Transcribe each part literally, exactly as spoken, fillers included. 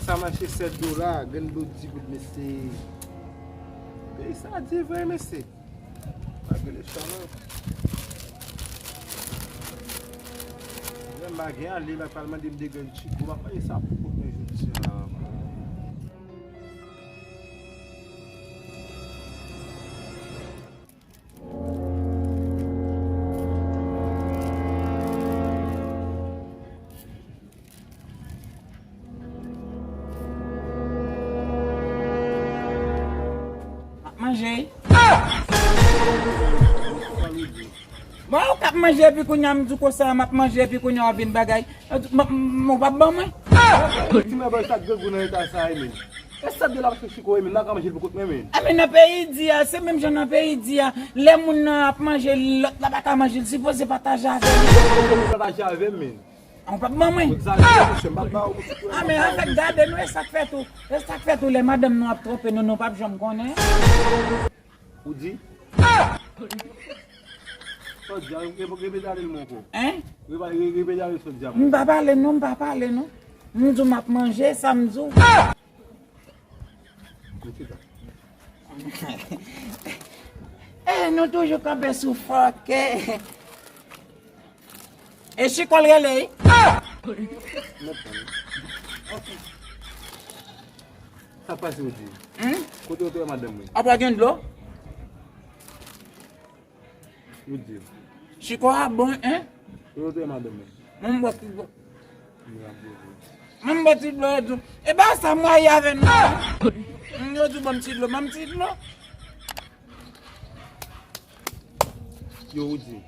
Sa mache sèt dola, grenn dlo di goud, mesye. Peyi sa di vre, mesye. Malgre le chalè. Lè m pa gen ale, m ap al mande m de grenn tchiko, m ap manje sa pou kont mwen jodi a. M ap manje. Bon, ou k ap manje epi kounye a m di w konsa, m ap manje epi kounye a w ap vin bagay. M, m, m, ou p ap ban mwen? Ti mwen bay sa grangou nan eta sa, e men. E sa de la pase chiko, e men, m pa ka manje l pou kont mwen, men. E men nan peyi di a, se menm jan nan peyi di a, lè moun nan ap manje, lòt la pa ka manje, l sipoze pataje avè l. Ou pataje avè m, men. Ou p ap ban mwen? Ou egzajere, monchè, m p ap ba ou, monchè. A, men anfèt, gade nou, e sa k fè tou, e sa k fè tou, lè madanm nou ap twonpe nou, nou p ap janm konnen. Ou di? Sa w di a, repe-, repete ale l mwen ankò. Hein? Repa-, re-, repete ale sa w di a. M pa pale non, m pa pale non. M di w m ap manje, sa m di w. Mete la. Eh, nou toujou kanpe sou fòkè. E chiko l rele, wi. Mèt tann. Ok. Sa k pase, ou di? Hmm? Kote w te wè madanm mwen? Apa gen dlo? Ou di? Chiko a bon, hein? Kote w te wè madanm mwen? Mwen m bò ti dlo. Mwen m bò ti dlo, yo di. E ba sa m rayi avè nou. Hmm, yo di ban m ti dlo, ban m ti dlo. Yo, ou di?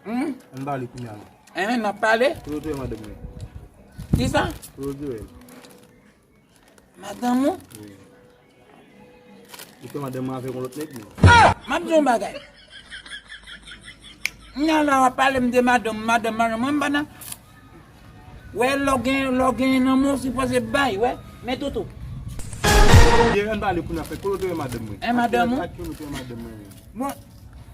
Hmm? Ann pale kounye a la. Hein, n ap pale? Kote w te wè madanm mwen? Kisa? Kote w te wè l? Madanm ou? Wi. Ou te wè madanm mwen avèk yon lòt nèg, non? M ap di yon bagay. Kounye a la w ap pale m de madanm, madanm, madanm, mwen m pa nan. Wè, lè w gen, lè w gen nan men w sipoze bay, wè. Men toutou. Byen, ann pale kounye a, fè kote w te wè madanm mwen? E madanm ou? Ak ki moun ou te wè madanm mwen, wi. Bon,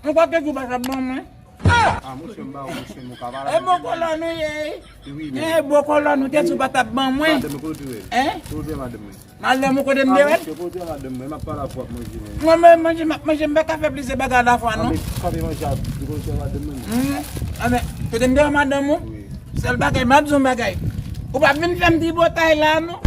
ou kwè ke ou pa t ap ban mwen? Ah, monchè, m ba ou, monchè, m ka pale avè w. E bon kolòn ou ye, wi. Wi, men. E bon kolòn ou te di ou pa t ap ban mwen. Madanm mwen, kote w te wè l? Hein? Kote w te wè madanm mwen? Madanm ou kote m te wè l? Ah, monchè, kote w te wè madanm mwen? M ap pale avè w, w ap manje, men. Mwen menm manje, m ap manje, m pa ka fè plizyè bagay alafwa, non. Ah, men, kanpe manje a, kote w te wè madanm mwen, men? Hmm. Ah, men, kote m te wè madanm ou? Wi. Sèl bagay, m ap di w yon bagay. Ou p ap vin fè m tripotay la, non.